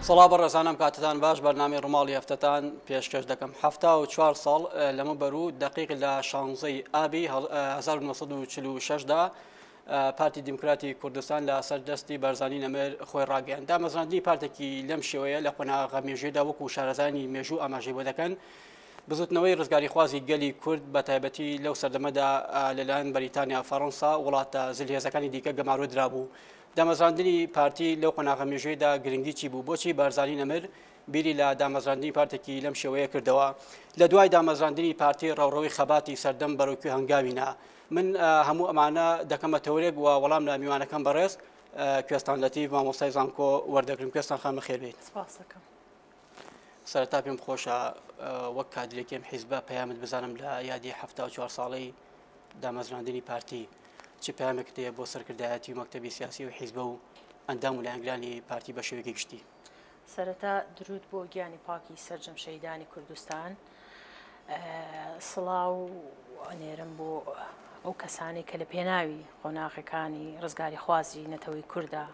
سڵاو بەڕێزانم کاتتان باش بەرنامەی ڕووماڵی هەفتەتان پێشکەش دەکەم 74 ساڵ لەمە بەرو دەقیق لە شانزەی ئابی 1946 دا پارتی دیموکراتی کوردستان لە سەر دەستی بارزانی نەمر خۆی ڕاگەیاند. دامەزراندنی پارتێکی لەم شێوەیە لە قۆناغە مێژوویدا وەکو شارەزایانی مێژوو ئاماژەی بۆ دەکەن، بزوتنەوەی ڕزگاریخوازی گەلی کورد بە تایبەتی لەو سەردەمەدا لەلایەن بەریتانیا، فەڕەنسا، وڵاتە زلهێزەکانی دیکە گەمارۆ درابوو. دامەزراندنی پارتی لەو قۆناغە مێژوویدا گرنگی چی بوو؟ بۆچی بارزانی نەمر بیری لە دامەزراندنی پارتێکی لەم شێوەیە کردەوە؟ لە دوای دامەزراندنی پارتی ڕەوڕەوی خەباتی سەردەم بەرەو کوێ هەنگاوی نا؟ من هەموو ئەمانە دەکەمە تەورێک و وەڵام لە میوانەکەم بەڕێز کوێستان لەتیف مامۆستای زانکۆ وەردەگرم. کوێستان خان بەخێر بێیت. سپاس دەکەم. سەرەتا پێم خۆشە وەک کادرێکی ئەم حیزبە پەیامت بزانم لە یادی 74 ساڵەی دامەزراندنی پارتی چ پەیامێکت هەیە بۆ سەرکردایەتی و مەکتەبی سیاسی و حیزبە و ئەندام و لایەنگرانی پارتی بە شێوەیەکی گشتی؟ سەرەتا دروود بۆ گیانی پاکی سەرجەم شەهیدانی کوردستان، سڵاو ئەنێرم بۆ ئەو کەسانەی کە لە پێناوی قۆناغەکانی ڕزگاریخوازی نەتەوەی کووردا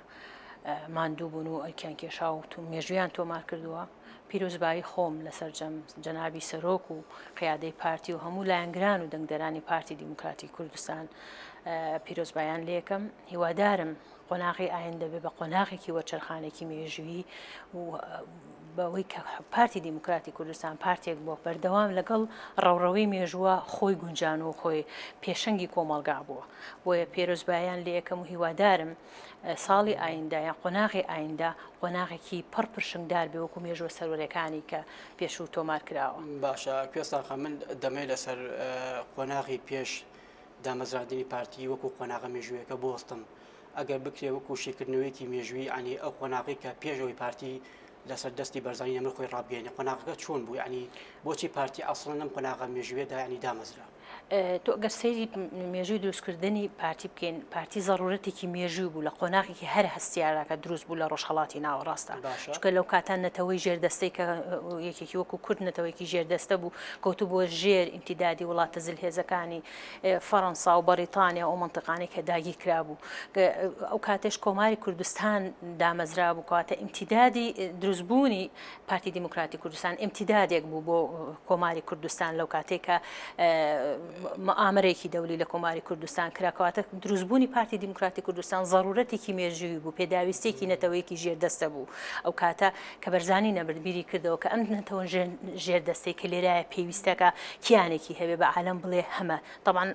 ماندوو بوون و ئەرکیان کێشا و مێژویان تۆمار کردووە. پیرۆزبایی خۆم لە سەرجەم جەنابی سەرۆک و قیادەی پارتی و هەموو لایەنگران و دەنگدەرانی پارتی دیموکراتی کوردستان پیرۆزبایان لێکەم. هیوادارم قۆناغی ئایندە بێ بە قۆناغێکی وەرچەرخانێکی مێژوویی و بەوەی کە پارتی دیموکراتی کوردستان پارتێک بووە بەردەوام لەگەڵ ڕەوڕەوەی مێژووە خۆی گونجان و خۆی پێشەنگی کۆمەڵگا بووە بۆیە پێرۆزبایان لێکەم و هیوادارم ساڵی ئایندە یان قۆناغی ئایندە قۆناغێکی پڕ پرشنگدار بێ وەکو مێژوە سەروەرەکانی کە پێشوو تۆمار کراوە. باشە کوێستان خان من دەمەوێت لەسەر قۆناغی پێش دامەزراندنی پارتی وەکو قۆناغە مێژوویەکە بوەستم ئەگەر بکرێ وەکو شیکردنەوەیەکی مێژووی عنی ئەو قۆناغی کە پێش ئەوەی پارتی لەسەر دەستی بەرزانی نەمر خۆی ڕابگەێنێ قۆناغەکە چۆن بوو ینی بۆچی پارتی ئەسڵەن لەم قۆناغە مێژوویەدا ینی دامەزرا؟ تۆ گەر سەیری مێژووی دروستکردنی پارتی بکەین پارتی زەڕورەتێکی مێژووی بوو لە قۆناغێکی هەر هەستیارا کە دروست بوو لە ڕۆژهەڵاتی ناوەڕاستە چونکە لەو کاتان نەتەوەی ژێردەستەی کە یەکێکی وەکو کورد نەتەوەیەکی ژێردەستە بوو کەوتبووە ژێر ئیمتیدادی وڵاتە زلهێزەکانی فەڕەنسا و بەڕیتانیا و ئەو مەنتیقانەی کە داگیر کرابوو. ئەو کاتەش کۆماری کوردستان دامەزرابوو، کەواتە ئیمتیدادی دروستبوونی پارتی دیموکراتی کوردستان ئیمتیدادێک بوو بۆ کۆماری کوردستان لەو کاتێک کە مئامرێکی دەولی لە کۆماری کوردستان کرا، کەواتە دروستبوونی پارتی دیموکراتی کوردستان زەرورەتێکی مێژووی بوو، پێداویستیەکی نەتەوەیەکی ژێردەستە بوو. ئەو کاتە کە بەرزانی نەمر بیری کردەوە کە ئەم نەتەوە ژێردەستەی کە لێرایە پێویستە کە کیانێکی هەبێ بە عالەم بڵێ هەمە تەبعەن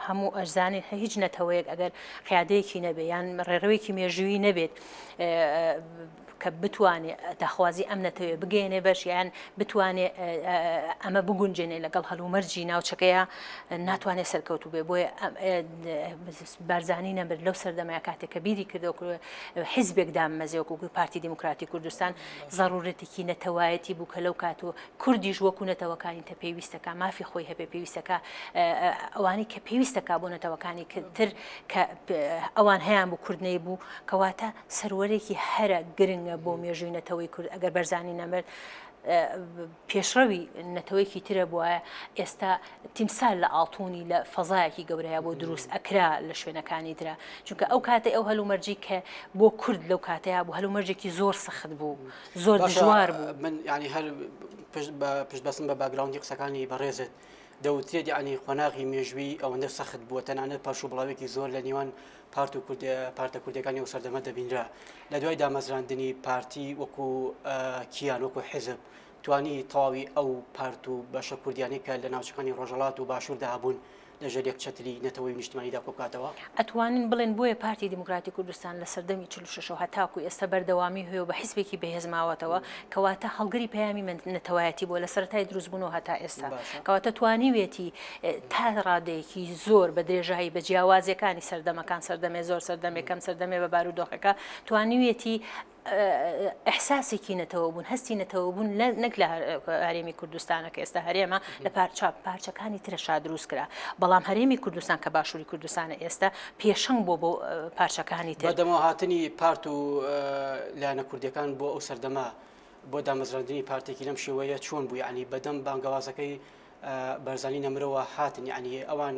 هەموو ئەشزانین هیچ نەتەوەیەک ئەگەر قیادەیەکی نەبێ یان ڕێڕەوێکی مێژوویی نەبێت کە بتوانێ داخوازی ئەم نەتەوەیە بگەیەنێ بەش یان بتوانێ ئەمە بگونجێنێ لەگەڵ هەلومەرجی ناوچەکەیە ناتوانێت سەرکەوتوو بێ بۆیە بارزانی نەمر لەو سەردەمەیە کاتێک کە بیری کردەوە حیزبێک دامەزێ وەکو پارتی دیموکراتی کوردستان زەڕورەتێکی نەتەوایەتی بوو کە لەو کات و کوردیش وەکو نەتەوەکانی تە پێویستەکە مافی خۆی هەبێ پێویستەکە ئەوانەی کە پێویستەکە بۆ نەتەوەکانی تر کە ئەوان هەیان بوو کورد نەیبوو کەواتە سەروەرێکی هەرە گرنگە بۆ مێژووی نەتەوەی کورد ئەگەر بەرزانی نەمرد پێشڕەوی نەتەوەیەکی ترە بوایە ئێستا تیمسال لە ئاڵتونی لە فەزایەکی گەورەیە بۆ دروست ئەکرا لە شوێنەکانی ترا چونکە ئەو کاتەی ئەو هەلومەرجی کە بۆ کورد لەو کاتەیە بوو هەلومەرجێکی زۆر سەخت بوو زۆر دژوار بوو. من یعنی هەر پشت بە پشت بەستن بە باکگراوندی قسەکانی بەڕێزت دەوترێت یعنی قۆناغی مێژووی ئەوەندە سەخت بووە تەنانەت پەرش و بڵاوێکی زۆر لە نێوان پارت و کورد پارتە کوردەکانی ئەو سەردەمە دەبینرا لە دوای دامەزراندنی پارتی وەکو کیان وەکو حیزب توانی تەواوی ئەو پارت و بەشە کوردیانەی کە لە ناوچەکانی ڕۆژهەڵات و باشووردا هەبوون لە ژێر یەک چەتری نەتەوەی و نیشتمانیدا کۆبکاتەوە؟ ئەتوانین بڵێن بۆیە پارتی دیموکراتی کوردستان لە سەردەمی 46 ەوە هەتاکو ئێستا بەردەوامی هەیە و بە حیزبێکی بەهێز ماوەتەوە، کەواتە هەڵگری پەیامی نەتەوایەتی بووە لە سەرەتای دروستبوونەوە هەتا ئێستا، کەواتە توانیویەتی تا ڕادەیەکی زۆر بە درێژایی بە جیاوازیەکانی سەردەمەکان، سەردەمێ زۆر سەردەمێ کەم سەردەمێ بە بارودۆخەکە، توانیویەتی ئیحساسێکی نەتەوەبوون، هەستی نەتەوەبوون نەک لە هەرێمی کوردستانە کە ئێستا هەرێمە لە پارچە پارچەکانی ترەشا دروست کرا، بەڵام هەرێمی کوردستان کە باشووری کوردستانە ئێستا پێشەنگ بووە بۆ پارچەکانی تر. بەدەمەوە هاتنی پارت و لایەنە کوردیەکان بۆ ئەو سەردەمە بۆ دامەزراندنی پارتێکی لەم شێوەیە چۆن بوو؟ یەعنی بەدەم بانگەوازەکەی بارزانی نەمرەوە هاتن یەعنی ئەوان.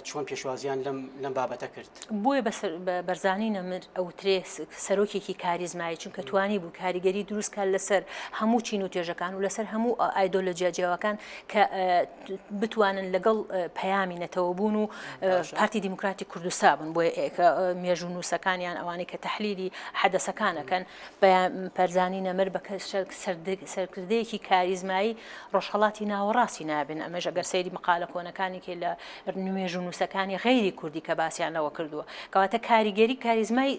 چۆن پێشوازیان لەم لەم بابەتە کرد؟ بۆیە بە بەرزانی نەمر ئەوترێ سەرۆکێکی کاریزمایی چونکە توانی بوو کاریگەری دروست کات لەسەر هەموو چین و توێژەکان و لەسەر هەموو ئایدۆلۆجیا جیاوەکان کە بتوانن لەگەڵ پەیامی نەتەوەبوون و پارتی دیموکراتی کوردستان بن بۆیە مێژوونووسەکان یان ئەوانەی کە تەحلیلی حەدەسەکان ئەکەن بەرزانی نەمر بە سەرکردەیەکی کاریزمایی ڕۆژهەڵاتی ناوەڕاستی نابن ئەمەش ئەگەر سەیری مقالە کۆنەکانی کەی لە مێژوونووسەکانی غەیری کوردی کە باسیان لەوە کردووە کەواتە کاریگەری کاریزمای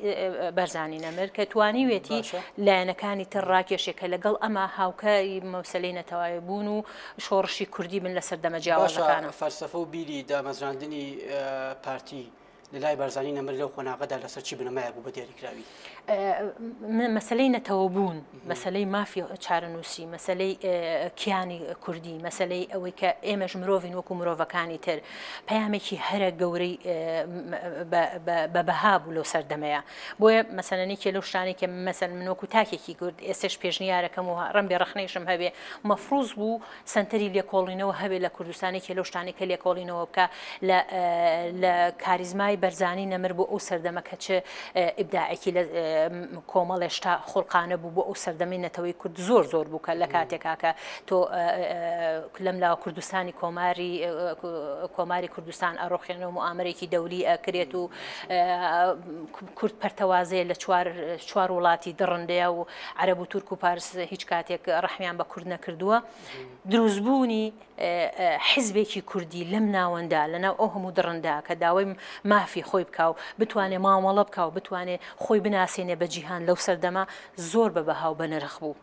بەرزانی نەمر کە توانیوێتی لایەنەکانی تر ڕاکێشێ کە لەگەڵ ئەمە هاوکاری مەسەلەی نەتەوایی بوون و شۆڕشی کوردی بن لە سەردەمە جیاوازەکانە. فەلسەفە و بیری دامەزراندنی پارتی لە لای بارزانی نەمر لەو قۆناغەدا لەسەر چی بنەمایەک بوو بە دیاریکراوی؟ مەسەلەی نەتەوەبوون، مەسەلەی مافی چارەنووسی، مەسەلەی کیانی کوردی، مەسەلەی ئەوەی کە ئێمەش مرۆڤین وەکو مرۆڤەکانی تر، پەیامێکی هەرە گەورەی بە بەها بوو لەو سەردەمەیە. بۆیە مەسەلەن یەکێ لەو شتانەی کە مەسەلەن من وەکو تاکێکی کورد ئێستەش پێشنیارەکەم و ڕەنبێ ڕەخنەیشم هەبێ مەفروز بوو سەنتەری لێکۆڵینەوە هەبێ لە کوردستان یەکێ لەو شتانەی کە لێکۆڵینەوە بکا لە لە کاریزمای بەرزانی نەمر بۆ ئەو سەردەمە کە چ ئیبداعێکی لە کۆمەڵێ شتا خوڵقانە بوو بۆ ئەو سەردەمەی نەتەوەی کورد زۆر زۆر بوو کە لە کاتێکا کە تۆ لەم لاوە کوردستانی کۆماری کۆماری کوردستان ئەڕۆخێنەوە موئامەرێکی دەولی ئەکرێت و کورد پەرتەوازەیە لە چوار چوار وڵاتی دڕندەیە و عەرەب و تورک و پارس هیچ کاتێک ڕەحمیان بە کورد نەکردووە دروستبوونی حزبێکی کوردی لەم ناوەندا لەناو ئەو هەموو دڕندا کە داوای مافی خۆی بکا و بتوانێ مامەڵە بکا و بتوانێ خۆی بناسێنێ بە جیهان لەو سەردەمە زۆر بە بەها و بەنرخ بوو.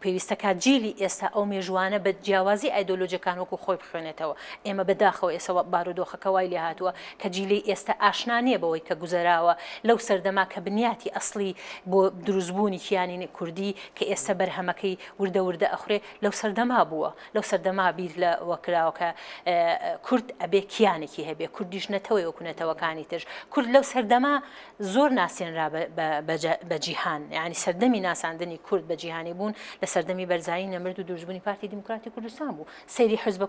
پێویستە کات جیلی ئێستا ئەو مێژووانە بە جیاوازی ئایدۆلۆجیەکان وەکو خۆی بخوێنێتەوە. ئێمە بە داخەوە ئێستا بارودۆخەکە وای لێهاتووە کە جیلی ئێستا ئاشنا نییە بەوەی کە گوزەراوە لەو سەردەما کە بنیاتی ئەسڵی بۆ دروستبوونی کیانی کوردی کە ئێستا بەرهەمەکەی وردە وردە ئەخورێ لەو سەردەما بووە. لەو سەردەما بیر لەوە کراوە کە کورد ئەبێ کیانێکی هەبێ، کوردیش نەتەوەیە وەکو نەتەوەکانی تر. کورد لەو سەردەما زۆر ناسێنرا بە جیهان، یانی سەردەمی ناساندنی کورد بە جیهانی بوون لە سەردەمی بەرزانی نەمرد و دروستبوونی پارتی دیموکراتی کوردستان بوو. سەیری حزبە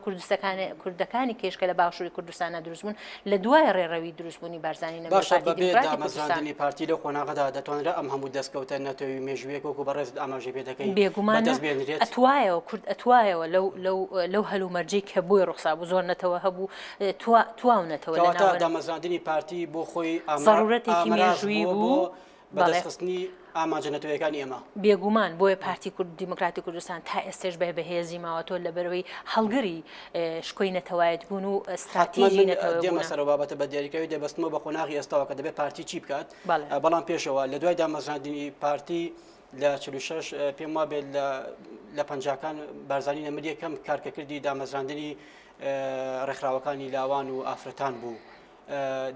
کوردەکانی کێش کە لە باشووری کوردستانە دروست بوون لە دوای ڕێڕەوی دروستبوونی بارزانی نەمر باشە پارتی بەبێ دیموکراتی کوردستان. دامەزراندنی پارتی لەو قۆناغەدا دەتوانرا ئەم هەموو دەستکەوتە نەتەوەی و مێژوویەک وەکو بەڕێزت ئاماژەی پێ دەکەی بێگومان بەدەست بێنرێت؟ ئەتوایەوە کورد ئەتوایەوە لەو لەو لەو هەلومەرجەی کە بۆی ڕوخسا بوو زۆر نەتەوە هەبوو توا تواونەتەوە لە کەواتە ناوەند. دامەزراندنی پارتی بۆ خۆی ئامرا زەڕوورەتێکی ئامراز مێژوویی بووە بۆ بوو بەڵێ. بەدەستخستنی ئامانجە نەتەوەیەکانی ئێمە. بێگومان بۆیە پارتی کورد دیموکراتی کوردستان تا ئێستەش بە بەهێزی ماوەتەوە لەبەرئەوەی هەڵگری شکۆی نەتەوایەت بوون و حەتمەن ستراتیژی من نەتەوە دێمە بوونە. سەر ئەو بابەتە بە دیاریکراوی دەبەستمەوە بە قۆناغی ئێستاوە کە دەبێت پارتی چی بکات، بەڵێ. بەڵام پێشەوە لە دوای دامەزراندنی پارتی لە 46 پێم وابێت لە لە پەنجاکان بارزانی نەمر یەکەم کار کە کردی دامەزراندنی ڕێکخراوەکانی لاوان و ئافرەتان بوو.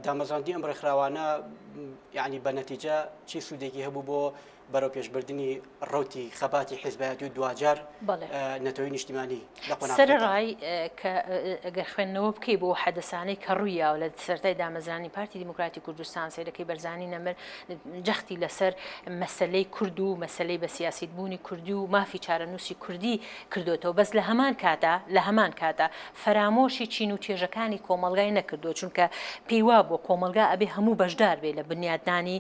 دامەزراندنی ئەم ڕێکخراوانە یعنی بە نەتیجە چی سوودێکی هەبوو بۆ بەرەوپێشبردنی ڕەوتی خەباتی حیزبایەتی و دواجار نەتەوەی نیشتیمانی لە قۆناغەکەدا؟ سەرەڕای کە گەر خوێندنەوە بکەی بۆ حەدەسانەی کە ڕوویاوە لە سەرەتای دامەزرانی پارتی دیموکراتی کوردستان سەیرەکەی بەرزانی نەمر جەختی لەسەر مەسەلەی کورد و مەسەلەی بە سیاسیت بوونی کوردی و مافی چارەنووسی کوردی کردۆتەوە بەس لە هەمان کاتا لە هەمان کاتا فەرامۆشی چین و توێژەکانی کۆمەڵگای نەکردووە چونکە پێی وابووە کۆمەڵگا ئەبێ هەموو بەشدار بێ لە بنیادنانی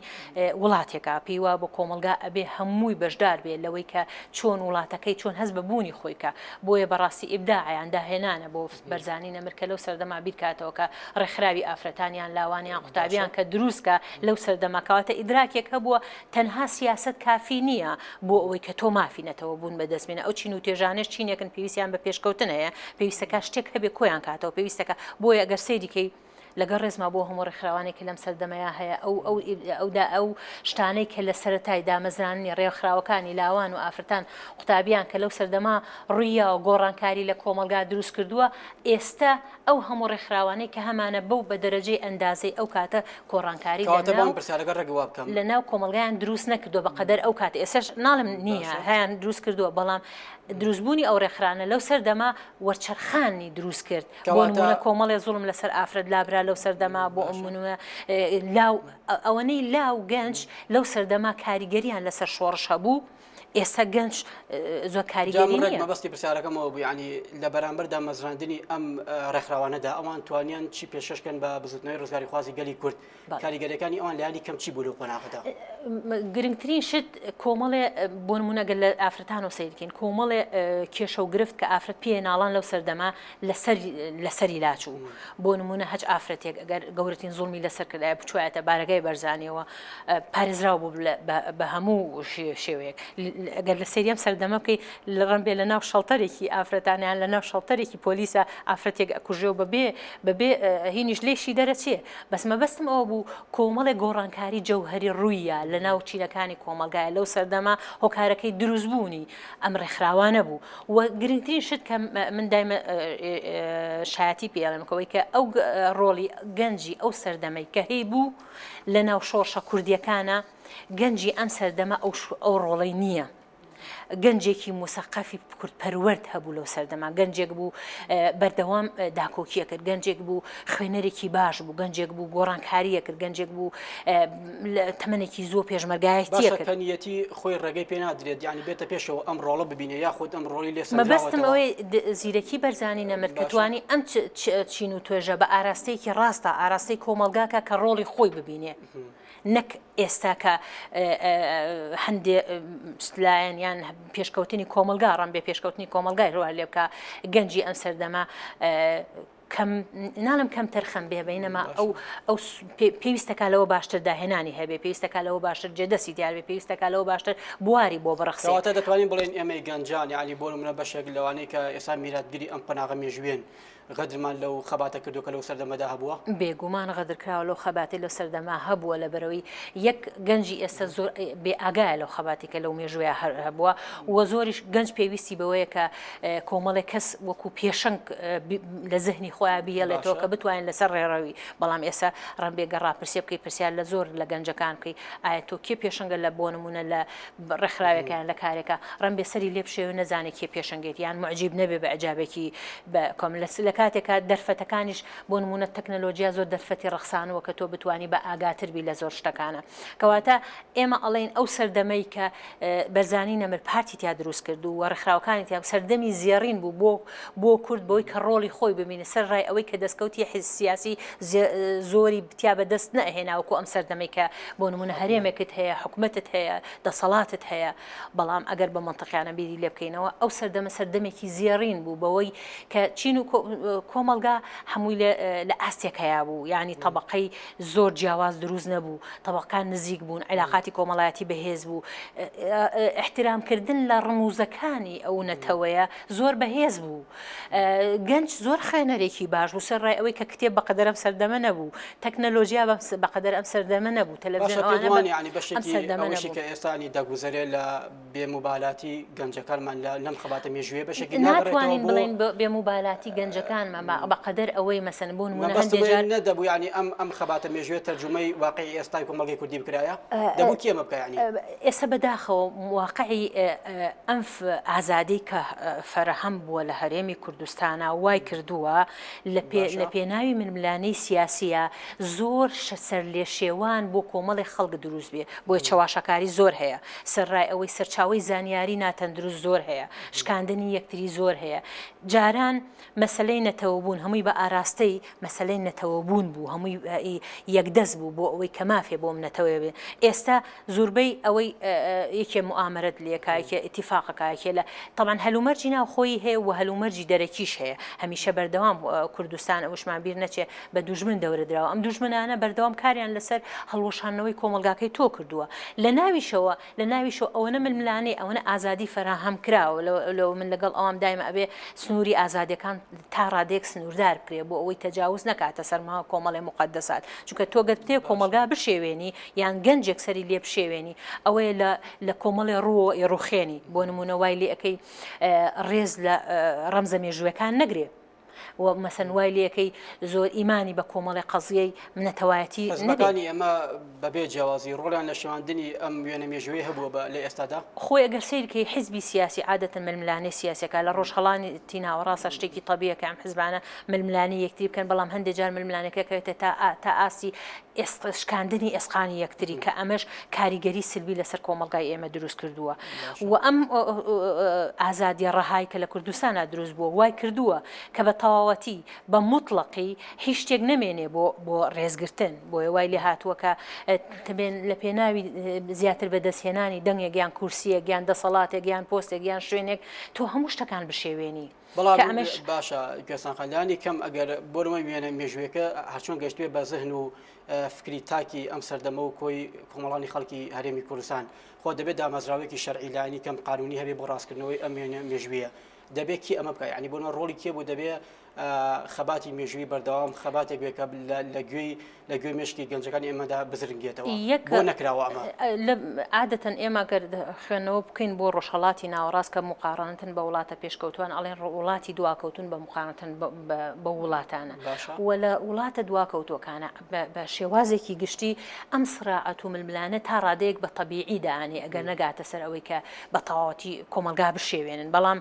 وڵاتێکا پێی وابووە کۆمەڵگا ئەبێ هەمووی بەشدار بێ لەوەی کە چۆن وڵاتەکەی چۆن هەست بە بوونی خۆی کا بۆیە بەڕاستی ئیبداعە یان داهێنانە بۆ بەرزانی نەمر کە لەو سەردەما بیرکاتەوە کە ڕێکخراوی ئافرەتان یان لاوان یان قوتابیان کە دروست کا لەو سەردەما کەواتە ئیدراکێک هەبووە تەنها سیاسەت کافی نییە بۆ ئەوەی کە تۆ مافی نەتەوە بوون بەدەست بێنە ئەو چین و توێژانەش چینێکن پێویستیان بە پێشکەوتن هەیە پێویستەکە شتێک هەبێ کۆیان کاتەوە پێویستەکە بۆیە ئەگەر سەیری کەی لەگەڵ ڕێزما بۆ هەموو ڕێکخراوانێک کە لەم سەردەمەیا هەیە ئەو ئەو ئەودا ئەو شتانەی کە لە سەرەتای دامەزراندنی ڕێکخراوەکانی لاوان و ئافرەتان قوتابیان کە لەو سەردەما ڕوویاوە گۆڕانکاری لە کۆمەڵگا دروست کردووە ئێستە ئەو هەموو ڕێکخراوانەی کە هەمانە بەو بە دەرەجەی ئەندازەی ئەو کاتە کۆڕانکاری لە کەواتە ناو بۆم پرسیارەکە ڕێک وا بکەم. لە ناو کۆمەڵگایان دروست نەکردووە بە قەدەر ئەو کاتە ئێستەش ناڵێم نییە باشە. هەیان دروست کردووە بەڵام دروستبوونی ئەو ڕێکخرانە لەو سەردەما وەرچەرخانی دروست کرد بۆ کەواتە نموونە کۆمەڵێ زوڵم لەسەر ئافرەت لابرا لەو سەردەما بۆ باشە. نموونە لاو ئەوەنەی لاو گەنج لەو سەردەما کاریگەریان لەسەر شۆڕش هەبوو. ئێستا گەنج زۆر کاریگەری نییە. مەبەستی پرسیارەکەم ئەوە بوو یانی لە بەرامبەر دامەزراندنی ئەم ڕێکخراوانەدا ئەوان توانیان چی پێشکەش کەن بە بزوتنەوەی ڕزگاریخوازی گەلی کورد کاریگەریەکانی ئەوان لایەنی کەم چی بوو لەو قۆناغەدا؟ گرنگترین شت کۆمەڵێ بۆ نمونە گەر لە ئافرەتانەوە سەیرکەین کۆمەڵێ کێشە و گرفت کە ئافرەت پێ ناڵان لەو سەردەمە لەسەر لەسەری لاچوو بۆ نمونە هەچ ئافرەتێک ئەگەر گەورەترین زوڵمی لەسەر کردایە بچوایەتە بارەگای بەرزانیەوە پارێزراو بوو بە هەموو شێوەیەک ئەگەر لە سەیری ئەم سەردەمە بکەی لە ڕەنبێ لە ناو شەڵتەرێکی ئافرەتانیان لە ناو شەڵتەرێکی پۆلیسە ئافرەتێک ئەکوژێ و بەبێ بەبێ هینیش لێشی دەرەچێ بەس مەبەستم ئەوە بوو کۆمەڵێک گۆڕانکاری جەوهەری ڕووییا لە ناو چینەکانی کۆمەڵگایە لەو سەردەمە هۆکارەکەی دروستبوونی ئەم ڕێکخراوانە بوو و گرنگترین شت کە من دایمە شایەتی پێ ئەڵێم کەوەی کە ئەو ڕۆڵی گەنجی ئەو سەردەمەی کە هەی بوو لە ناو شۆڕشە کوردیەکانە گەنجی ئەم سەردەمە ئەو ڕۆڵەی نییە. گەنجێکی موسەقەفی کوردپەروەرد هەبوو لەو سەردەما، گەنجێک بوو بەردەوام داکۆکیە کرد، گەنجێک بوو خوێنەرێکی باش بوو، گەنجێک بوو گۆڕانکاریە کرد، گەنجێک بوو تەمەنێکی زۆر پێشمەرگایەتیە کرد. کەنیەتی خۆی ڕێگەی پێ نادرێت یانی بێتە پێشەوە ئەم ڕۆڵە ببینێ یاخود ئەم ڕۆڵی لێ سەندراوەتەوە. مەبەستم ئەوەیە زیرەکی بەرزانی نەمر کە توانی ئەم چین و توێژە بە ئاراستەیەکی ڕاستە ئاراستەی کۆمەڵگاکە کە ڕۆڵی خۆی ببینێ. نەک ئێستا کە هەندێ لایەن یان پێشکەوتنی کۆمەلگا ڕم بێ پێشکەوتنی کۆمەلگای ڕوە لێ بکە گەنجی ئەم سەردەمە کەم ناڵم کەم تەرخەم بێ بینەما ئەو ئەو پێویستەکە لەوە باشتر داهێنانی هەبێ پێویستەکە لەوە باشتر جێدەستی دیار بێ پێویستەکە لەوە باشتر بواری بۆ بڕەخسێتە دەتوانین بڵێن ئێمەی گەنجان یعنی بۆ منە بەشێک لەوانەی کە ئێستا میراتگری ئەم قۆناغە مێژوێن غەدرمان لەو خەباتە کردووە کە لەو سەردەمەدا هەبووە؟ بێگومان غەدر کراوە لەو خەباتەی لەو سەردەمە هەبووە لەبەرئەوەی یەک گەنجی ئێستا زۆر بێ ئاگایە لەو خەباتی کە لەو مێژوویا هەر هەبووە و زۆریش گەنج پێویستی بەوەیە کە کۆمەڵێک کەس وەکو پێشەنگ لە زهنی خۆیان بهێڵێتەوە کە بتوانێت لەسەر ڕێڕەوی بەڵام ئێستا ڕەنبێ گەر ڕاپرسیە بکەی پرسیار لە زۆر لە گەنجەکان بکەی ئایا تۆ کێ پێشەنگە لە بۆ نمونە لە ڕێکخراوێکە یان لە کارێکە ڕەنبێ سەری لێ بشێوێ نەزانێ کێ پێشەنگێتی یان موعجیب نەبێ بە ئیعجابێکی بە کۆم لە لە کاتێکا دەرفەتەکانیش بۆ نموونە تەکنەلۆجیا زۆر دەرفەتی ڕەخسانووە کە تۆ بتوانی بە ئاگاتر بی لە زۆر شتەکانە کەواتە ئێمە ئەڵێین ئەو سەردەمەی کە بەرزانی نەمر پارتی تیا دروست کرد و ڕێکخراوەکانی تیا سەردەمی زێڕین بوو بۆ بۆ کورد بۆی کە ڕۆڵی خۆی ببینێ سەر ڕای ئەوەی کە دەستکەوتی حیز سیاسی زۆری تیا بەدەست نەئەهێنا وەکو ئەم سەردەمەی کە بۆ نموونە هەرێمێکت هەیە حکومەتت هەیە دەسەڵاتت هەیە بەڵام ئەگەر بە مەنتقیانە بیری لێ بکەینەوە ئەو سەردەمە سەردەمێکی زێڕین بوو بەوەی کە چین و کۆمەڵگا هەمووی لە ئاستێک هەیە بوو یعنی تەبقەی زۆر جیاواز دروست نەبوو تەبقان نزیک بوون عیلاقاتی کۆمەڵایەتی بەهێز بوو احترامکردن لە ڕموزەکانی ئەو نەتەوەیە زۆر بەهێز بوو گەنج زۆر خوێنەرێکی باش بوو سەرڕای ئەوەی کە کتێب بەقەدەر ئەم سەردەمە نەبوو تەکنەلۆژیا بەقەدەر ئەم سەردەمە نەبوو تەلەڤزیۆن ئەوانە بە یعنی ئەم بەشێکی سەردەمە ئەوەشی نەبوو. کە ئێستا ینی دەگوزەرێ لە بێ موبالاتی گەنجەکانمان لە لەم خەباتە مێژوویە بەشێکی ناگەڕێتەوە ناتوانین بۆ بڵێین بە بێ موبالاتی گەنجەکانمان بە بەقەدەر ئەوەی مەسەن بۆ نموونە مەبەستم هەندێ ئەوەیە جار نەدەبوو یعنی ئەم ئەم خەباتە مێژوویە تەرجومەی واقعی ئێستای کۆمەڵگەی کوردی بکرایە دەبوو کێ ئەمە بکا یعنی؟ ئێستا بەداخەوە واقعی ئەم ئازادی کە فەرەهەم بووە لە هەرێمی کوردستانا وای کردووە لە لە پێناوی ململانێی سیاسیە زۆر سەرلێشێوان بۆ کۆمەڵێک خەڵک دروست بێ بۆیە چەواشەکاری زۆر هەیە سەرڕای ئەوەی سەرچاوەی زانیاری ناتەندروست زۆر هەیە شکاندنی یەکتری زۆر هەیە جاران مەسەلەی نەتەوەبوون هەمووی بە ئاراستەی مەسەلەی نەتەوەبوون بوو هەمووی یەکدەست بوو بۆ ئەوەی کە مافێ بۆم نەتەوەیە بێ ئێستا زوربەی ئەوەی یەکێ موئامەرەت لێکا یەکێ ئیتیفاقەکا یەکێ لە تەبعەن هەلومەرجی ناوخۆیی هەیە و هەلومەرجی دەرەکیش هەیە هەمیشە بەردەوام کوردستان ئەوشمان بیر نەچێ بە دوژمن دەورە دراوە ئەم دوژمنانە بەردەوام کاریان لەسەر هەڵوەشاندنەوەی کۆمەڵگاکەی تۆ کردووە لە ناویشەوە لە ناویشەوە ئەوەنە ململانێ ئەوەنە ئازادی فەراهەم کراوە لەوە من لەگەڵ ئەوام دایمە ئەبێ سنووری ئازادیەکان تا ڕادەیەک سنووردار بکرێ بۆ ئەوەی تەجاوز نەکاتە سەر ما کۆمەڵێ موقەدەسات چونکە تۆ گەر بتەوێ کۆمەڵگا بشێوێنی یان گەنجێک سەری لێ بشێوێنی ئەوەیە لە لە کۆمەڵێ ڕووەوە ئەیڕوخێنی بۆ نموونە وای لێ ئەکەی ڕێز لە ڕەمزە مێژووەکان نەگرێ و مەسەن وای لێکەی زۆر ئیمانی بە کۆمەڵی قەزیەی نەتەوایەتی حزبەکانی ئێمە بەبێ جیاوازی ڕۆڵیان لە شێواندنی ئەم وێنە مێژووی هەبووە بە لە ئێستادا؟ خۆی ئەگەر سەیرکەی حزبی سیاسی عادەتەن ململانێ سیاسیەکە لە ڕۆژهەڵاتی ناوەڕاستە شتێکی تەبیە کە ئەم حزبانە ململانێی یەکتری بکەن بەڵام هەندێ جار ململانێکە کەوێتە تا تا ئاستی. شکاندنی ئێسقانی یەکتری کە ئەمەش کاریگەری سلبی لەسەر کۆمەڵگای ئێمە دروست کردووە و ئەم ئازادیە ڕەهای کە لە کوردستانا دروست بووە وای کردووە کە بە تەواوەتی بە موتڵەقی هیچ شتێک نەمێنێ بۆ بۆ ڕێزگرتن بۆیە وای لێ هاتووە کە تبێن لە پێناوی زیاتر بەدەستهێنانی دەنگێک یان کورسیەک یان دەسەڵاتێک یان پۆستێک یان شوێنێک تۆ هەموو شتەکان بشێوێنی. بەڵام ئەمەش باشە کوێستان خان لانی کەم ئەگەر بۆ نموونە وێنە مێژوویەکە هەرچۆن گەشتوێ بە زهن و فکری تاکی ئەم سەردەمە و کۆی کۆمەڵانی خەڵکی هەرێمی کوردستان خۆ دەبێت دامەزراوەیەکی شەرعی لانی کەم قانونی هەبێ بۆ ڕاستکردنەوەی ئەم وێنە مێژوویە دەبێت کی ئەمە بکە یعنی بۆ نموونە ڕۆڵی کێ بوو دەبێ خەباتی مێژووی بەردەوام خەباتێک بێ کە لە گوێی لە گوێی مێشکی گەنجەکانی ئێمەدا بزرنگێتەوە. یەک بۆ نەکراوە ئەمە؟ عادەتەن ئێمە گەر خوێندنەوە بکەین بۆ ڕۆژهەڵاتی ناوەڕاست کە موقاڕەنەتەن بە وڵاتە پێشکەوتووان ئەڵێن وڵاتی دواکەوتوون بە موقاڕەنەتەن بەو وڵاتانە و لە وڵاتە دواکەوتووەکانە بە شێوازێکی گشتی ئەم سڕاعەت و ململانە تا ڕادەیەک بە تەبیعی دائەنێ ئەگەر نەگاتە سەر ئەوەی کە بە تەواوەتی کۆمەڵگا بشێوێنن بەڵام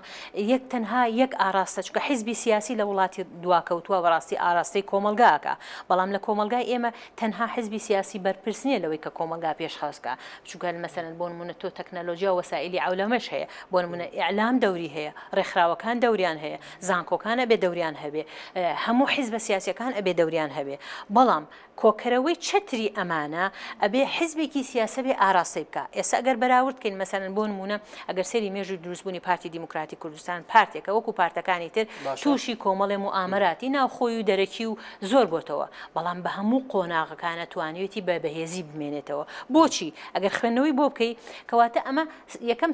یەک تەنها یەک ئاراستە چونکە حیزبی سیاسی لە وڵاتی دواکەوتووە بەڕاستی ئاراستەی کۆمەڵگا ئەکا بەڵام لە کۆمەڵگای ئێمە تەنها حیزبی سیاسی بەرپرس نییە لەوەی کە کۆمەڵگا پێشخەست کا چونکە مەسەلەن بۆ نموونە تۆ تەکنەلۆجیا و وەسائیلی عەولەمەش هەیە بۆ نموونە ئیعلام دەوری هەیە ڕێکخراوەکان دەوریان هەیە زانکۆکان ئەبێ دەوریان هەبێ هەموو حیزبە سیاسیەکان ئەبێ دەوریان هەبێ بەڵام کۆکەرەوەی چەتری ئەمانە ئەبێ حیزبێکی سیاسە بێ ئاراستەی بکا. ئێستا ئەگەر بەراورد کەین مەسەلەن بۆ نموونە ئەگەر سەیری مێژووی دروستبوونی پارتی دیموکراتی کوردستان پارتێکە وەکو پارتەکانی تر تووشی کۆمەڵێ موئامەراتی ناوخۆی و دەرەکی و زۆر بۆتەوە بەڵام بە هەموو قۆناغەکانە توانیوێتی بە بەهێزی بمێنێتەوە بۆچی ئەگەر خوێندنەوەی بۆ بکەی کەواتە ئەمە یەکەم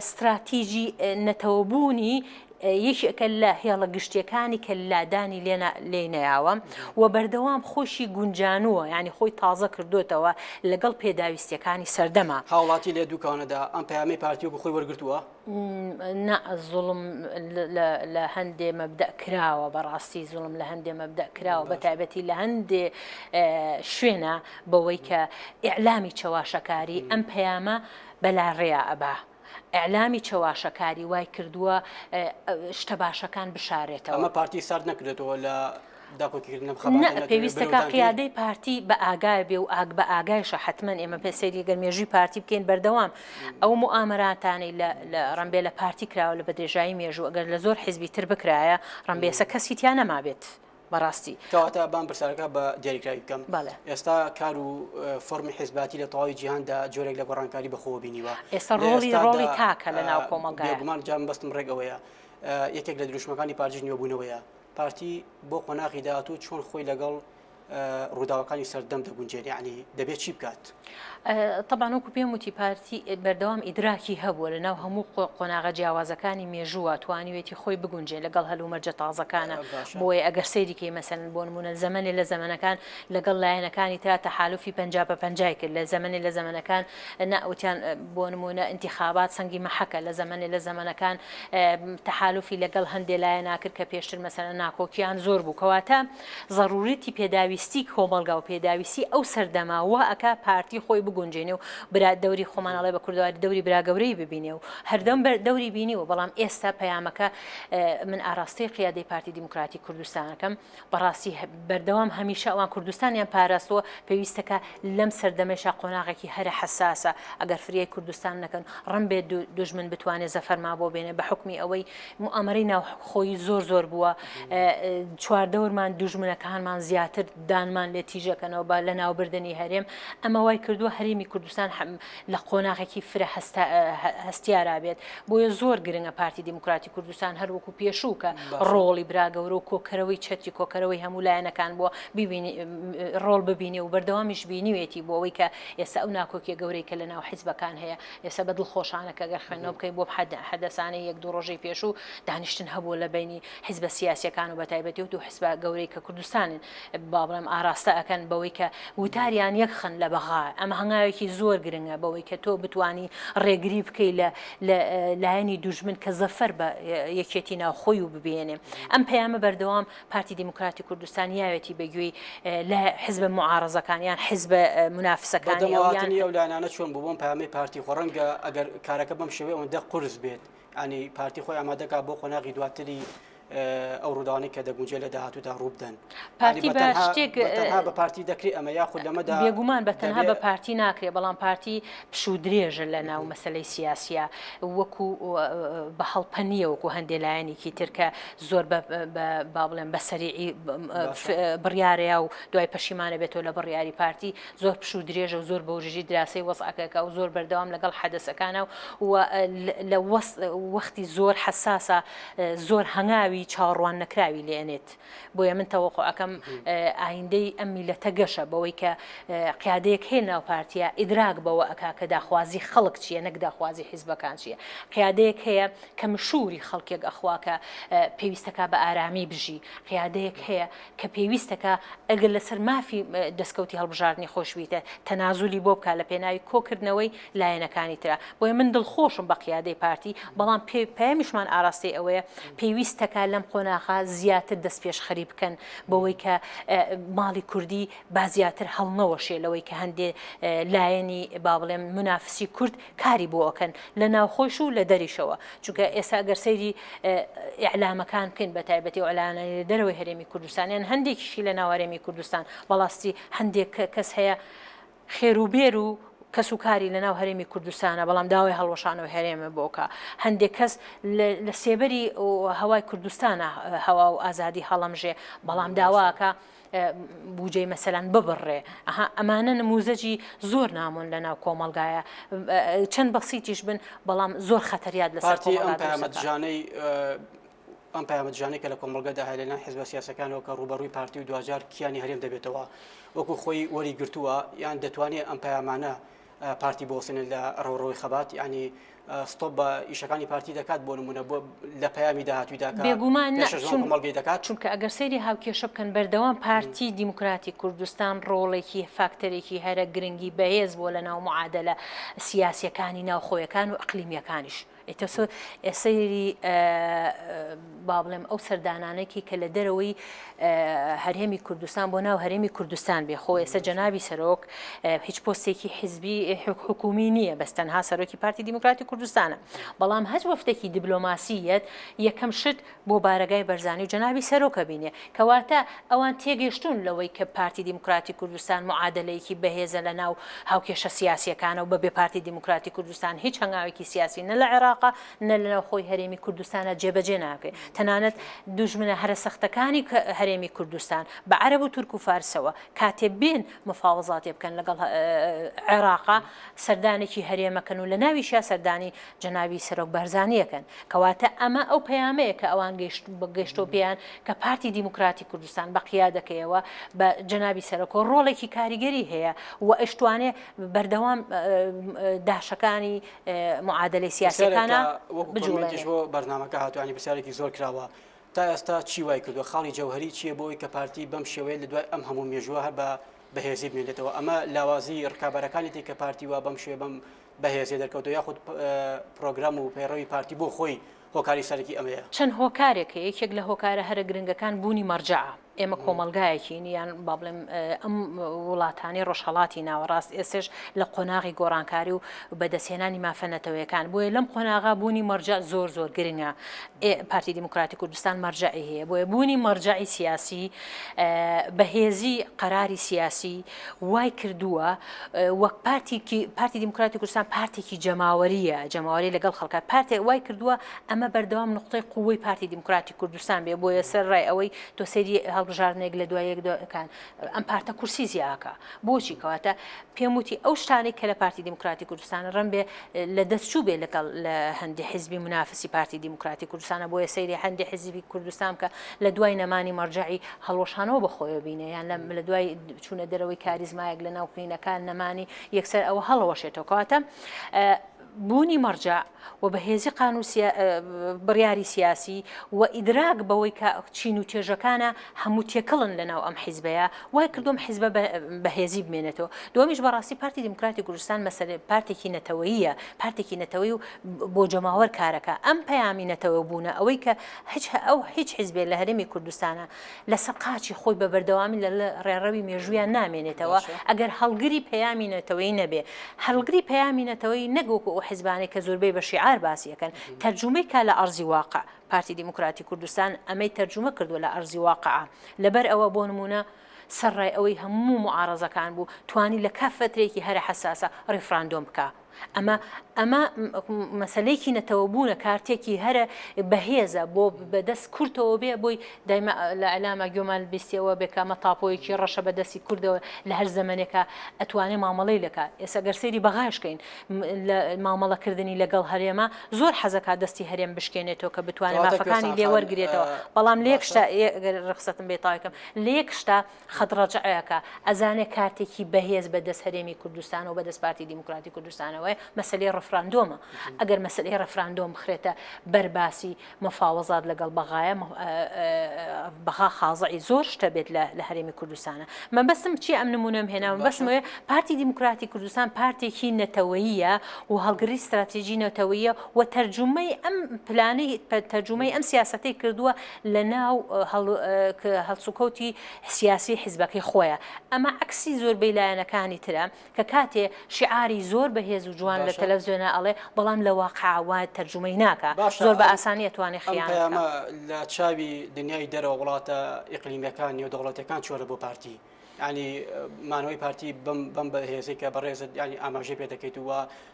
ستراتیجی نەتەوەبوونی یەکێکە لە هێڵە گشتیەکانی کە لادانی لێ نەیاوە و بەردەوام خۆشی گونجانووە یانی خۆی تازە کردۆتەوە لەگەڵ پێداویستیەکانی سەردەما. هاوڵاتی لە دووکانەدا ئەم پەیامەی پارتی وەکو خۆی وەرگرتووە؟ نا زوڵم لە هەندێ مەبدەء کراوە بەڕاستی زوڵم لە هەندێ مەبدەء کراوە بە تایبەتی لە هەندێ شوێنە بەوەی کە ئیعلامی چەواشەکاری ئەم پەیامە بەلاڕێیا ئەبا. ئیعلامی چەواشەکاری وای کردووە شتە باشەکان بشارێتەوە. ئەمە پارتی سارد نەکردێتەوە لە داکۆکیکردن لەم خەباتە نە پێویستە کا قیادەی پارتی بە ئاگای بێ و ئاگ بە ئاگایشە حەتمەن ئێمە پێ سەیری گەر مێژووی پارتی بکەین بەردەوام ئەو موئامەراتانەی لە لە ڕەنبێ لە پارتی کراوە لە بەدرێژایی مێژوو ئەگەر لە زۆر حیزبی تر بکرایە ڕەنبێ ئێستا کەسی تیا نەمابێت. بەڕاستی. کەواتە بام پرسیارەکە بە دیاریکراوی بکەم. بەڵێ. ئێستا کار و فۆرمی حیزباتی لە تەواوی جیهاندا جۆرێک لە گۆڕانکاری بەخۆوە بینیوە. ئێستا ڕۆڵی ڕۆڵی تاکە لە ناو کۆمەڵگایە. بێگومان جا مەبەستم ڕێک ئەوەیە. یەکێک لە دروشمەکانی پارتیش نوێبوونەوەیە. پارتی بۆ قۆناغی داهاتوو چۆن خۆی لەگەڵ ڕووداوەکانی سەردەم دەگونجێنێ یانی دەبێت چی بکات؟ تەبعەن وەکو پێم وتی پارتی بەردەوام ئیدراکی هەبووە لە ناو هەموو قۆناغە جیاوازەکانی مێژووە توانیوێتی خۆی بگونجێ لەگەڵ هەلومەرجە تازەکانە بۆیە ئەگەر سەیری کەی مەسەلەن بۆ نموونە زەمەنێ لە زەمەنەکان لەگەڵ لایەنەکانی ترا تەحالوفی 50 بە پەنجای کرد لە زەمەنێ لە زەمەنەکان نا وتیان بۆ نموونە ئینتیخابات سەنگی مەحەکە لە زەمەنێ لە زەمەنەکان تەحالوفی لەگەڵ هەندێ لایەنا کرد کە پێشتر مەسەلەن ناکۆکیان زۆر بوو کەواتە زەروورەتی پێداویستی کۆمەڵگا و پێداویستی ئەو سەردەمە وا ئەکا پارتی خۆی بگونجێنێ و برا دەوری خۆمان ئەڵێ بە کوردەواری دەوری برا گەورەی ببینێ و هەردەم بەر دەوری بینیوە بەڵام ئێستا پەیامەکە من ئاراستەی قیادەی پارتی دیموکراتی کوردستانەکەم بەڕاستی بەردەوام هەمیشە ئەوان کوردستانیان پاراستووە پێویستە کە لەم سەردەمەیشا قۆناغێکی هەرە حەساسە ئەگەر فریای کوردستان نەکەن ڕەنبێ دوژمن بتوانێ زەفەرما بۆ بێنێ بە حوکمی ئەوەی موئامەرەی ناوخۆیی زۆر زۆر بووە چواردەورمان دوژمنەکانمان زیاتر دانمان لێ تیژەکەنەوە بە لەناوبردنی هەرێم ئەمە وای کردووە هەرێمی کوردستان لە قۆناغێکی فرە هەستیارا بێت بۆیە زۆر گرنگە پارتی دیموکراتی کوردستان هەر وەکو پێشوو کە ڕۆڵی برا گەورە و کۆکەرەوەی چەتری کۆکەرەوەی هەموو لایەنەکان بووە ببینی ڕۆڵ ببینێ و بەردەوامیش بینیوێتی بۆ ئەوەی کە ئێستا ئەو ناکۆکیە گەورەی کە لە ناو حیزبەکان هەیە ئێستا بە دڵخۆشانە کە گەر خوێندنەوە بکەین بۆ حەدەسانەی یەک دوو ڕۆژەی پێشوو دانیشتن هەبووە لە بەینی حیزبە سیاسیەکان و بەتایبەتی و دوو حیزبە گەورەی کە کوردستانن با بڵێم ئاراستە ئەکەن بەوەی کە وتاریان یەک خەن لە بەغا ئەمە هەنگاوێکی زۆر گرنگە بەوەی کە تۆ بتانی ڕێگری بکەی لە لایەنی دوژمن کە زەفەر بە یەکێتی ناوخۆی و ببێنێ ئەم پەیامە بەردەوام پارتی دیموکراتی کوردستان یاوێتی بە گوێی لە حزبە معارەزەکان یان حزبە منافسەکانی ئەو یان ئەو لایەنانە چۆن بوو بۆم پەیامی پارتی خۆ ڕەنگە ئەگەر کارەکە بەم شێوەیە ئەوەندە قورس بێت ینی پارتی خۆی ئامادەکا بۆ قۆناغی دواتری. ئەو ڕووداوانەی کە دەگونجێ لە داهاتوودا ڕوو بدەن. پارتی بە شتێک تەنها بە پارتی دەکرێ ئەمە یاخود لەمەدا بێگومان بە تەنها بە پارتی ناکرێ بەڵام پارتی پشوو درێژە لە ناو مەسلەی سیاسیە وەکو بە هەڵپە نییە وەکو هەندێ لایەنێکی تر کە زۆر با بڵێم بە سەریعی بڕیارەیە و دوای پەشیمانە بێتەوە لە بڕیاری پارتی زۆر پشوو درێژە و زۆر بەورژی دراسەی وەزعەکەکە و زۆر بەردەوام لەگەڵ حەدەسەکانە و لە وەختی زۆر حەساسە زۆر هەنگاوی چاوەڕوان نەکراوی لێ ئەنێت بۆیە من تەوەقع ئەکەم ئایندەی ئەم میلەتە گەشە بەوەی کە قیادەیەک هەیە ناو پارتیە ئیدراک بەوە ئەکا کە داخوازی خەڵک چییە نەک داخوازی حیزبەکان چییە قیادەیەک هەیە کە مشوری خەڵکێک ئەخوا کە پێویستەکە بە ئارامی بژی قیادەیەک هەیە کە پێویستەکە ئەگەر لەسەر مافی دەستکەوتی هەڵبژاردنی خۆش بیتە تەنازولی بۆ بکا لە پێناوی کۆکردنەوەی لایەنەکانی ترا بۆیە من دڵخۆشم بە قیادەی پارتی بەڵام پەیامیشمان ئاراستەی ئەوەیە پێویستەکە لەم قۆناغا زیاتر دەستپێشخەری بکەن بەوەی کە ماڵی کوردی با زیاتر هەڵنەوەشێ لەوەی کە هەندێ لایەنی با بڵێم منافسی کورد کاری بۆ ئەکەن لە ناوخۆیش و لە دەریشەوە چونکە ئێستا ئەگەر سەیری ئیعلامەکان بکەین بە تایبەتی ئیعلامانی لە دەرەوەی هەرێمی کوردستان یان هەندێکیشی لە ناو هەرێمی کوردستان بەڵاستی هەندێک کەس هەیە خێروبێر و کەس و کاری لە ناو هەرێمی کوردستانە بەڵام داوای هەڵوەشانەوەی هەرێمە بۆکە هەندێک کەس لە سێبەری هەوای کوردستانە هەوا و ئازادی هەڵەمژێ بەڵام داواکە بوجەی مەسەلەن ببڕێ ئەها ئەمانە نموزەجی زۆر نامۆن لە ناو کۆمەڵگایە چەند بەسیتیش بن بەڵام زۆر خەتەریات لەسەر پارتی ئەم پەیامە دژانەی ئەم پەیامە دژانەی کە لە کۆمەڵگەدا هەیە لەلایەن حزبە سیاسەکانەوە کە ڕووبەڕووی پارتی و دواجار کیانی هەرێم دەبێتەوە وەکو خۆی وەری گرتووە یان دەتوانێت ئەم پەیامانە پارتی بوەستێنێت لە ڕەوڕەوەی خەبات یانی ستۆپ بە ئیشەکانی پارتی دەکات بۆ نمونە بۆ لە پەیامی داهاتوویدا کە بێگومان نا پێشکەش بەم چون کۆمەڵگەی دەکات؟ چونکە ئەگەر سەیری هاوکێشە بکەن بەردەوام پارتی دیموکراتی کوردستان ڕۆڵێکی فاکتەرێکی هەرە گرنگی بەهێز بووە لە ناو معادەلە سیاسیەکانی ناوخۆیەکان و ئەقلیمیەکانیش. ئێ تۆ سەیری با بڵێم ئەو سەردانانێکی کە لە دەرەوەی هەرێمی کوردستان بۆ ناو هەرێمی کوردستان بێ خۆ ئێستا جەنابی سەرۆک هیچ پۆستێکی حیزبی حکومی نییە بەس تەنها سەرۆکی پارتی دیموکراتی کوردستانە بەڵام هەچ وەفتێکی دیبلۆماسیەت یەکەم شت بۆ بارەگای بەرزانی و جەنابی سەرۆکە بینێ کەواتە ئەوان تێگەشتون لەوەی کە پارتی دیموکراتی کوردستان معادلەیەکی بەهێزە لە ناو هاوکێشە سیاسیەکانە و بەبێ پارتی دیموکراتی کوردستان هیچ هەنگاوێکی سیاسی نە لە عێراقا نە لە ناوخۆی هەرێمی کوردستانا جێبەجێ ناکرێ تەنانەت دوژمنە هەرە سەختەکانی هەرێمی کوردستان بە عەرەب و تورک و فارسەوە کاتێ بێن مفاوەزاتێ بکەن لەگەڵ عێراقا سەردانێکی هەرێمەکەن و لە ناویشیا سەردانی جەنابی سەرۆک بارزانیەکەن کەواتە ئەمە ئەو پەیامەیە کە ئەوان گەیشتۆ پێیان کە پارتی دیموکراتی کوردستان بە قیادەکەیەوە بە جەنابی سەرۆکەوە ڕۆڵێکی کاریگەری هەیە و ئەشتوانێ بەردەوام داشەکانی معادلەی سیاسیەکانە بجوڵێنێ. بۆ بەرنامەکە هاتوانی پرسیارێکی زۆر کراوە تا ئێستا چی وای کردووە خاڵی جەوهری چییە بۆی کە پارتی بەم شێوەیە لە دوای ئەم هەموو مێژووە هەر بە بەهێزی بمێنێتەوە ئەمە لاوازی ڕکابەرەکانێتی کە پارتی وا بەم شێوە بەم بەهێزیە دەرکەوتووە یاخود پرۆگرام و پەیڕەوی پارتی بۆ خۆی هۆکاری سەرەکی ئەمەیە؟ چەند هۆکارێک هەیە، یەکێک لە هۆکارە هەرە گرنگەکان بوونی مەرجەعە، ئێمە کۆمەڵگایەکین یان با بڵێم ئەم وڵاتانەی ڕۆژهەڵاتی ناوەڕاست ئێستێش لە قۆناغی گۆڕانکاری و بەدەستهێنانی مافە نەتەوەیەکان، بۆیە لەم قۆناغە بوونی مەرجەع زۆر زۆر گرنگە، پارتی دیموکراتی کوردستان مەرجەعی هەیە، بۆیە بوونی مەرجەعی سیاسی بەهێزی قەراری سیاسی وای کردووە وەک پارتێکی پارتی دیموکراتی کوردستان پارتێکی جەماوەریە جەماوەری لەگەڵ خەڵکە پارتێک وای کردووە ئەمە بەردەوام نقطەی قووەی پارتی دیموکراتی کوردستان بێ بۆیە سەر ڕای ئەوەی تۆ سەیری هەڵبژاردنێک لە دوای یەک ئەم پارتە کورسی زیاکە بۆچی کەواتە پێم وتی ئەو شتانەی کە لە پارتی دیموکراتی کوردستان ڕەم بێ لە دەست چوو بێ لەگەڵ لە هەندی حیزبی منافسی پارتی دیموکراتی کوردستانە بۆیە سەیری هەندی حیزبی کوردستان بکە لە دوای نەمانی مەرجەعی هەڵوەشانەوە بە خۆیەوە بینێ یان لە دوای چوونە دەرەوەی کاریزمایەک لە ناو قینەکان نەمانی یەکسەر ئەوە هەڵەوەشێتەوە کەواتە بوونی مەرجەع و بەهێزی قانون بڕیاری سیاسی و ئیدراک بەوەی کە چین و توێژەکانە هەموو تێکەڵن لە ناو ئەم حیزبەیە وای کردوم حیزبە بەهێزی بمێنێتەوە دومیش بەڕاستی پارتی دیموکراتی کوردستان مەسەلە پارتێکی نەتەوەیە پارتێکی نەتەوەی و بۆ جەماوەر کارەکە ئەم پەیامی نەتەوە بوونە ئەوەی کە هیچ ئەو هیچ حیزبێ لە هەرێمی کوردستانە لەسەر قاچی خۆی بە بەردەوامی لە ڕێڕەوی مێژوویان نامێنێتەوە ئەگەر هەڵگری پەیامی نەتەوەیی نەبێ. هەڵگری پەیامی نەتەوەیی نەک وەکو ئەو حیزبانەی کە زۆربەی بە شیعار باسی ئەکەن تەرجومەی کا لە ئەرزی واقع. پارتی دیموکراتی کوردستان ئەمەی تەرجومە کردووە لە ئەرزی واقع. لەبەر ئەوە بۆ نموونە سەرڕای ئەوەی هەموو موعارەزەکان بوو توانی لە کا فەترەیەکی هەرە حەساسە ڕیفراندۆم بکا. ئەمە ئەمە مەسەلەیەکی نەتەوەبوونە کارتێکی هەرە بەهێزە بۆ بەدەست کورتەوە بێ بۆی دایمە لە ئەلاما گوێمان بیستەوە بێ کە ئەمە تاپۆیەکی ڕەشە بەدەستی کوردەوە لە هەر زەمەنێکا ئەتوانێ مامەڵەی لەکا ئێستا گەر سەیری بەغاش کەین لە مامەڵەکردنی لەگەڵ هەرێمە زۆر حەزەکا دەستی هەرێم بشکێنێتەوە کە بتوانێت مافەکانی لێ وەرگرێتەوە بەڵام لە یەک شتا گەر ڕخسەتم بێ تاوێکم لە یەک شتا خەت ڕەجعەکە ئەزانێ کارتێکی بەهێز بە دەست هەرێمی کوردستان و بە دەست پارتی دیموکراتی کوردستانەوەیە مەسەلەی ڕفراندۆمە ئەگەر مەسەلەی ڕفراندۆم بخرێتە بەر باسی مفاوەزات لەگەڵ بەغایە بەغا خازعی زۆر شتە بێت لە هەرێمی کوردستانە مەبەستم چیە ئەم نمونەم هێنا مەبەستم ئەوەیە پارتی دیموکراتی کوردستان پارتێکی نەتەوەییە و هەڵگری ستراتیژی نەتەوەییە و تەرجومەی ئەم پلانەی تەرجومەی ئەم سیاسەتەی کردووە لە ناو هەڵسوکەوتی سیاسی حیزبەکەی خۆیە ئەمە عەکسی زۆربەی لایەنەکانی ترە کە کاتێ شیعاری زۆر بەهێز و جوان لە تەلەفزیۆنا ئەڵێ بەڵام لە واقع وا تەرجومەی ناکا زۆر بە ئاسانی ئەتوانێ خیانەت بکا. ئەم پەیامە لە چاوی دنیای دەرەوە وڵاتە ئیقلیمیەکان نێودەوڵەتیەکان چۆنە بۆ پارتی؟ یانی مانەوەی پارتی بەم بەم بەهێزەی کە بەڕێزت یانی ئاماژەی پێ دەکەیت و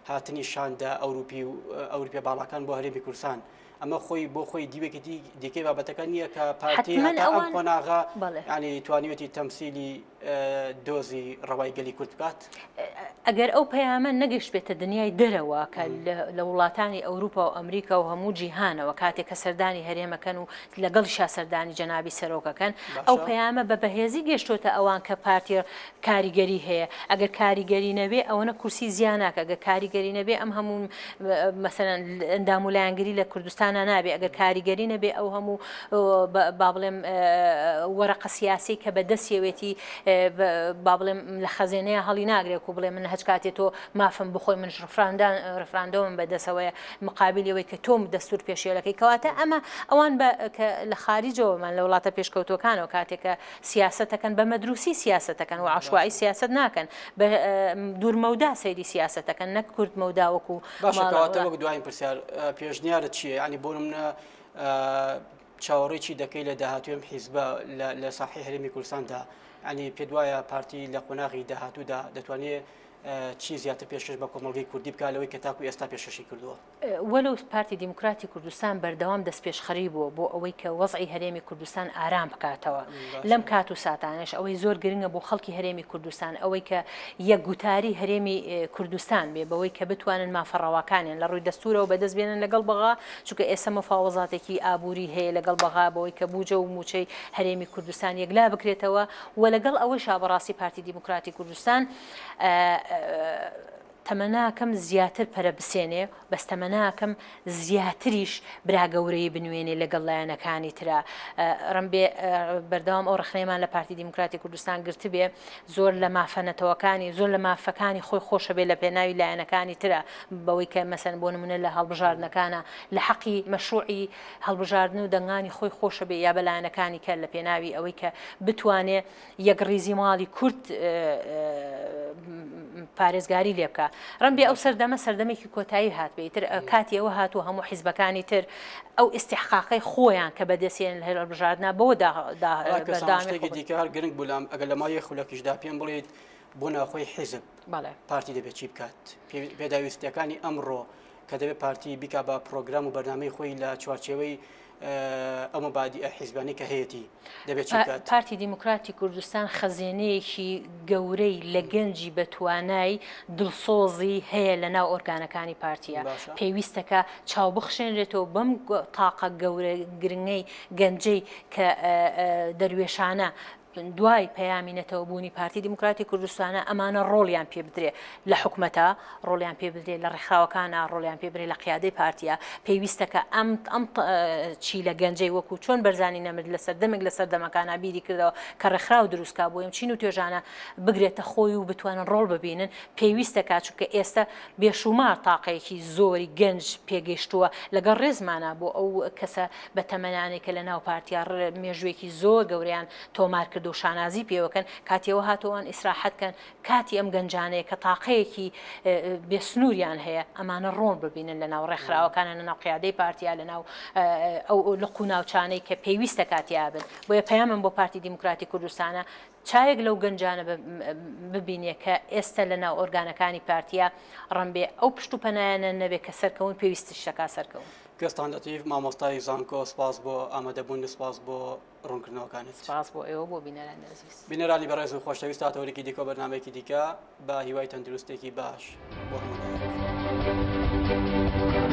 هاتنی شاندە ئەوروپی و ئەوروپیە باڵاکان بۆ هەرێمی کوردستان ئەمە خۆی بۆ خۆی دیوێکی دیکەی بابەتەکە نییە کە پارتی هەتا ئەم قۆناغە ینی توانیوێتی تەمسیلی دۆزی ڕەوای گەلی کورد بکات؟ ئەگەر ئەو پەیامە نەگەشتبێتە دنیای دەرەوە کە لە وڵاتانی ئەوروپا و ئەمریکا و هەموو جیهانەوە کاتێک کە سەردانی هەرێمەکەن و لەگەڵیشا سەردانی جەنابی سەرۆکەکەن ئەو پەیامە بە بەهێزی گەشتۆتە ئەوان کە پارتی کاریگەری هەیە ئەگەر کاریگەری نەبێ ئەوەنە کورسی زیا ناکە گەر کاریگەری نەبێ ئەم هەموو مەسەلەن ئەندام و لایەنگری لە کوردستانا نابێ ئەگەر کاریگەری نەبێ ئەو هەموو با بڵێم وەرەقە سیاسی کە بە دەستیەوێتی با بڵێم لە خەزێنەیە هەڵی ناگرێک و بڵێ من هەچ کاتێ تۆ مافم بخۆی منش ڕفراندان ڕفراندۆمم بە دەسەوەیە مقابلی ئەوەی کە تۆم دەستور پێشێلەکەی کەواتە ئەمە ئەوان بە کە لە خاریجەوەمان لە وڵاتە پێشکەوتوەکانەوە کاتێکە سیاسەتەکەن بە مەدروسی سیاسەتەکەن و عەشوائی سیاسەت ناکەن بە دوور مەودا سەیری سیاسەتەکەن نەک کورت مەودا وەکو باشە کەواتە وەک دوایین پرسیار پێشنیارت چییە یعنی بۆ نمونە چاوەڕێی چی دەکەی لە داهاتوی ئەم حیزبە لە ساحەی هەرێمی کوردستاندا یعنی پێت وایە پارتی لە قۆناغی داهاتوودا دەتوانێت چی زیاتر پێشکەش بە کۆمەڵگەی کوردی بکات لەوەی کە تاکو ئێستا پێشکەشی کردووە؟ وەلو پارتی دیموکراتی کوردستان بەردەوام دەستپێشخەری بووە بۆ ئەوەی کە وەزعی هەرێمی کوردستان ئارام بکاتەوە لەم کات و ساتانەش ئەوەی زۆر گرنگە بۆ خەڵکی هەرێمی کوردستان ئەوەی کە یەک گوتاری هەرێمی کوردستان بێ بەوەی کە بتوانن مافە ڕەواکانیان لە ڕووی دەستورەوە بەدەست بێنن لەگەڵ بەغا چونکە ئێستا مفاوەزاتێکی ئابووری هەیە لەگەڵ بەغا بەوەی کە بوجە و موچەی هەرێمی کوردستان یەکلا بکرێتەوە و لەگەڵ ئەوەیشا بەڕاستی پارتی دیموکراتی کوردستان تەمەناکەم زیاتر پەرە بسێنێ بەس تەمەناکەم زیاتریش برا گەورەیی بنوێنێ لەگەڵ لایەنەکانی ترا ڕەنبێ بەردەوام ئەو ڕەخنەیەمان لە پارتی دیموکراتی کوردستان گرتبێ زۆر لە مافە نەتەوەکانی زۆر لە مافەکانی خۆی خۆشە بێ لە پێناوی لایەنەکانی ترا بەوەی کە مەسەن بۆ نمونە لە هەڵبژاردنەکانە لە حەقی مەشروعی هەڵبژاردن و دەنگانی خۆی خۆشە بێ یا بە لایەنەکانی کە لە پێناوی ئەوەی کە بتوانێ یەکڕیزی ماڵی کورد پارێزگاری لێ بکا. ڕەنبێ ئەو سەردەمە سەردەمێکی کۆتایی هاتبێ ئیتر کاتی ئەوە هاتووە هەموو حیزبەکانی تر ئەو ئیستیحقاقەی خۆیان کە بەدەستیان لە هەڵبژاردنا بەوە دا دا بەردەوامی شتێکی دیکە هەر گرنگ بوو لام ئەگەر لە ماوەی خولەکیشدا پێم بڵێیت بۆ ناوخۆی حیزب بەڵێ پارتی دەبێت چی بکات پێداویستیەکانی ئەمڕۆ کە دەبێت پارتی بیکا بە پرۆگرام و بەرنامەی خۆی لە چوارچێوەی ئەو مەبادیئە حیزبانەی کە هەیەتی دەبێت چی بکات؟ پارتی دیموکراتی کوردستان خەزێنەیەکی گەورەی لە گەنجی بەتوانای دڵسۆزی هەیە لە ناو ئۆرگانەکانی پارتیە پێویستە کە چاو بخشێنرێتەوە بەم تاقە گەورە گرنگەی گەنجەی کە دەروێشانە دوای پەیامی نەتەوەبوونی پارتی دیموکراتی کوردستانە ئەمانە ڕۆڵیان پێ بدرێ لە حکومەتە، ڕۆڵیان پێ بدرێ لە ڕێکخراوەکانە، ڕۆڵیان پێ بدرێ لە قیادەی پارتیە، پێویستە کە ئەم ئەم چیلە گەنجەی وەکو چۆن بەرزانی نەمر لە سەردەمێک لە سەردەمەکانا بیری کردەوە کە ڕێکخراو دروست کا بۆ ئەم چین و توێژانە بگرێتە خۆی و بتوانن ڕۆڵ ببینن پێویستە کا چونکە ئێستا بێشومار تاقەیەکی زۆری گەنج پێگەیشتووە لەگەڵ ڕێزمانا بۆ ئەو کەسە بە تەمەنانەی کە لە ناو پارتیا مێژوویەکی زۆر گەورەیان تۆمار کردووە. کردو شانازی پێوەکەن کاتیەوە هاتووان ئیسراحەت کەن کاتی ئەم گەنجانەیە کە تاقەیەکی بێ سنووریان هەیە ئەمانە ڕۆڵ ببینن لە ناو ڕێکخراوەکانە لە ناو قیادەی پارتیا لە ناو ئەو لق و ناوچانەی کە پێویستە کاتیا بن بۆیە پەیامم بۆ پارتی دیموکراتی کوردستانە چاوێک لەو گەنجانە ببینێ کە ئێستا لە ناو ئۆرگانەکانی پارتیا ڕەنبێ ئەو پشت و پەنایانە نەبێ کە سەرکەون پێویستیش دەکا سەرکەون. کوێستان لەتیف مامۆستای زانکۆ سپاس بۆ ئامادەبوون سپاس بۆ ڕوونکردنەوەکانت. سپاس بۆ ئێوە بۆ بینەرانی ئەزیز. بینەرانی بەڕێز و خۆشەویست تا تەوەرێکی دیکە و بەرنامەیەکی دیکە بە هیوای تەندروستێکی باش بۆ هەموو لایەک.